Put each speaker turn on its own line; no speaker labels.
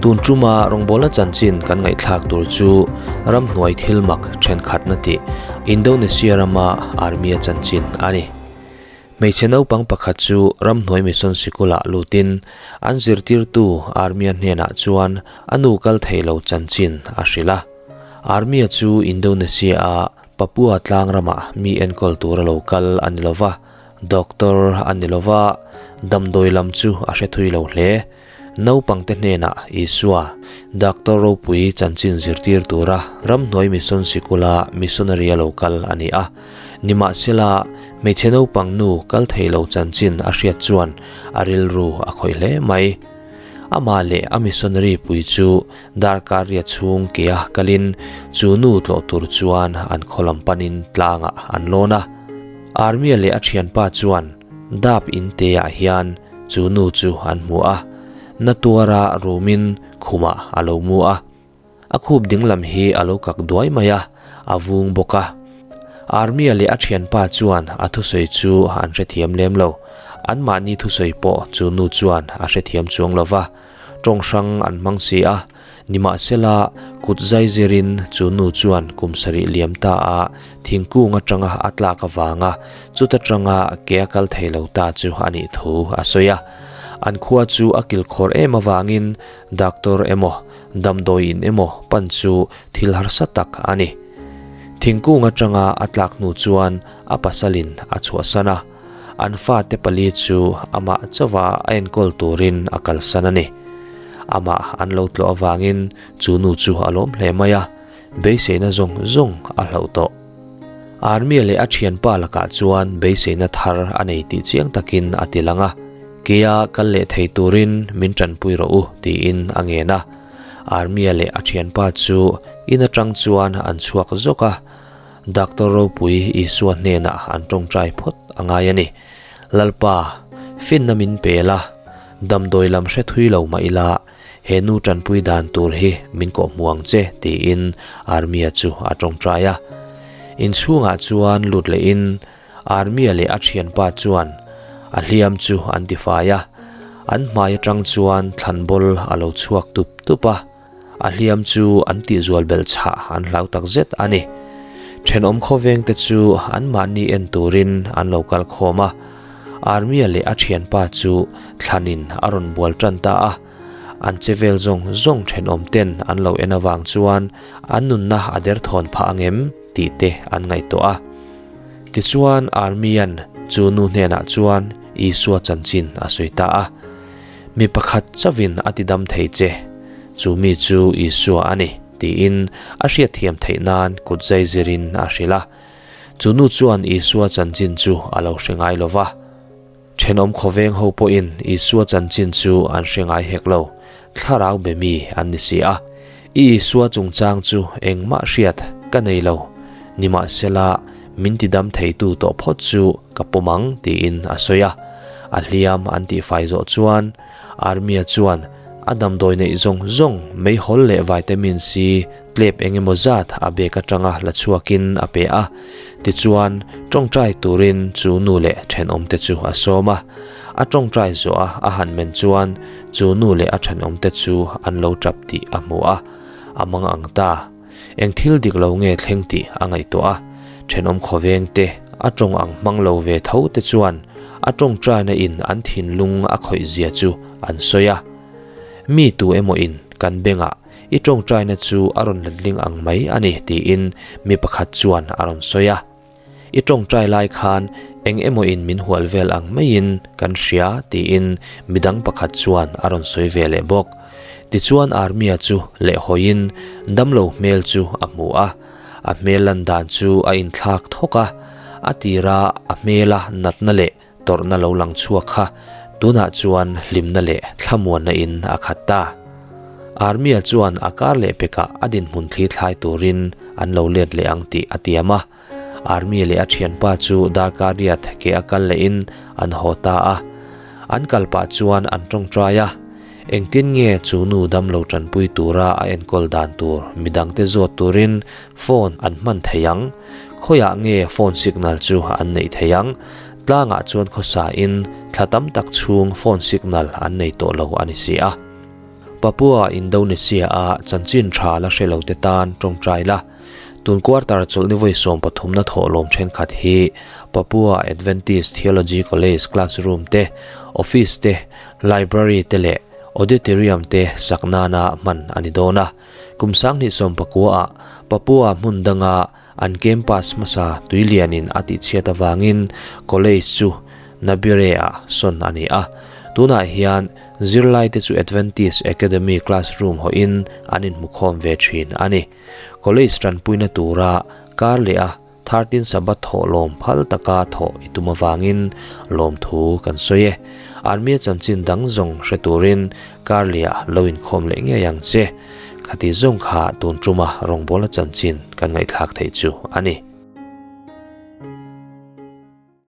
Tun tuma rawngbawlna chanchin kan ngaihthlak tur chu ramhnuai thil mak thenkhatna tih Indonesia rama Army-a chanchin a ni. Hmeichhe naupang pakhat chu ramhnuai mission sikulah lutin an zirtirtu Army-a hnenah chuan a nu kal thei lo chanchin a hrilh a. Army-a chu Indonesia-a Papua tlang ramah mi enkawl tura lo kal a ni lova, doctor a ni lova, damdawi lam chu a hre thui lo hle. Naupangte hnenah Isua, Doctor ropui chanchin zirtir tura ramhnuai mission sikula missionary a lo kal a ni a. Nimahsela, hmeichhe naupang nu kal thei lo chanchin a hriat chuan a rilru a khawih hle mai. Amah leh a missionary pui chu darkar riat chhung kea kalin chu nu tlawh tur chuan an khaw lam panin tlangah an lawn a. Armia leh a thianpa chuan dap in teah hian Chu nu chu an hmu a, na tuara rumin khumah a lo mu a. A khup ding lam hi a lo kak duai mai a, a vung bawk a. Armia leh a thianpa chuan a thusawi chu an hrethiam lem lo. Anmahni thusawi pawh chu nu chuan a hrethiam chuang lo va, tawng hrang an hmang si a. Nimahsela, kut zai zirin chu nu chuan kum sarih liam ta a thingkung atanga a tlak avanga chuta tanga ke a kal thei lo ta chu a nih thu a sawi a. An khua chu a kilkhawr em avangin doctor emaw, damdawi in emaw pan chu thil harsa tak a ni. Thingkung atanga a tlak hnu chuan a pasalin a chhuahsan a, an fate pali chu amah chauha a enkawl turin a kalsan a ni. Amah an lo tlawh avangin chu nu chu a lawm hle mai a, beiseina zawng zawng a hlauh tawh. Armia leh a thianpa lakah chuan beiseina thar a nei tih chiang takin a ti lang a, Kea kal leh thei turin min tanpui rawh u tiin a ngen a. Armia leh a thianpa chu in atang chuan an chhuak zawk a, Doctor ropui Isua hnenah an tawngtai phawt a ngai a ni. Lalpa, finna min pe la, damdawi lam hre thui lo mah ila, he nu tanpui dan tur hi min kawhhmuh ang che, tiin Armia chu a tawngtai a. Inchhungah chuan lut lehin Armia leh a thianpa chuan a hliam chu an tifai a, an hmai atang chuan thlanbawl a lo chhuak tup tup a. A hliam chu an tihzual belh chhah an hlau tak zet a ni. Thenawm khawvengte chu anmahni en turin an lo kal khawm a. Armia leh a thianpa chu thlanin a rawn bual tan ta a. An che vel zawng zawng thenawm ten an lo en avang chuan an nunna a derthawn phah angem tih te an ngaihtuah a. Tichuan Armia'n chu nu hnenah chuan Isua chanchin a sawi ta a. Mi pakhat chauhin a tidam thei che, chu mi chu Isua a ni, tiin a hriatthiam theih nan kut zai zirin a hrilh a. Chu nu chuan Isua chanchin chu a lo hre ngai lo va. Thenawm khawveng ho pawhin Isua chanchin chu an hre ngai hek lo, thlarau be mi an ni si a. I Isua chungchang chu engmah hriat ka nei lo, nimahsela min tidam theitu tawh phawt chu ka pawm ang tiin a sawi a. A hliam an tihfai zawh chuan Armia chuan a damdawi neih zawng zawng meihawl leh vitamin C tlep eng emaw zat a bag atanga la chhuakin a pe a. Tichuan tawngtai turin chu nu leh thenawmte chu a sawm a. A tawngtai zawh a a han men chuan chu nu leh a thenawmte chu an lo tap tih a hmu a, a mang ang ta. Eng thil dik lo nge thleng tih a ngaihtuah a, thenawm khawveng te, a tawng ang hmang lo ve tho te chuan a tawngtaina in an thinlung a khawih zia chu an sawi a. Mi tu emaw in kan bengah i tawngtaina chu a rawn letling ang mai a ni tiin mi pakhat chuan a rawn sawi a. I tawngtai lai khan eng emaw in min hual vel ang maiin kan hria tiin midang pakhat chuan a rawn sawi ve leh bawk. Tichuan Armia chu lehhawiin damlo hmel chu a hmu a, a hmel lan dan chu a inthlak thawk a, a tira a hmela natna leh tawrhna lo lang chhuak kha tunah chuan hlimna leh thlamuanna in a khat ta. Armia chuan a kar leh pekah a dinhmun thli thlai turin an lo let leh ang tih a tiam a. Armia leh a thianpa chu darkar riat ke a kal lehin an haw ta a. An kal pah chuan an tawngtai a, engtin nge chu nu damlo tanpui tura a enkawl dan tur midangte zawt turin phone an hman thei ang? Khawiah nge phone signal chu an neih thei ang? Tlangah chuan khawsa in thla tam tak chhung phone signal an nei tawh lo a ni si a. Papua Indonesia-a chanchin tha la hre lote tan tawngtai la. Tun quarter chawlhni vawi sawmpathumna thawhlawm thenkhat hi Papua Adventist Theology College classroom te, office te, library te leh auditorium te sak nana hman a ni dawn a. Kum sanghnih sawmpakua-ah Papua hmun danga an campus hmasa tuilianin a tihchhiat avangin college chu Nabire-ah sawn a ni a. Tunah hian zirlaite chu Adventist Academy classroom hawhin an inhmukhawm ve thin a ni. College tanpuina tura kar leh a 13 Sabbath thawhlawm phal taka thawh i tum avangin lawmthu kan sawi e. Army-a chanchin dang zawng hre turin kar lehah lo inkhawm leh ngei ang che. Khati zawng kha tun tuma rawngbawla chanchin kan ngaihthlak theih chu a ni.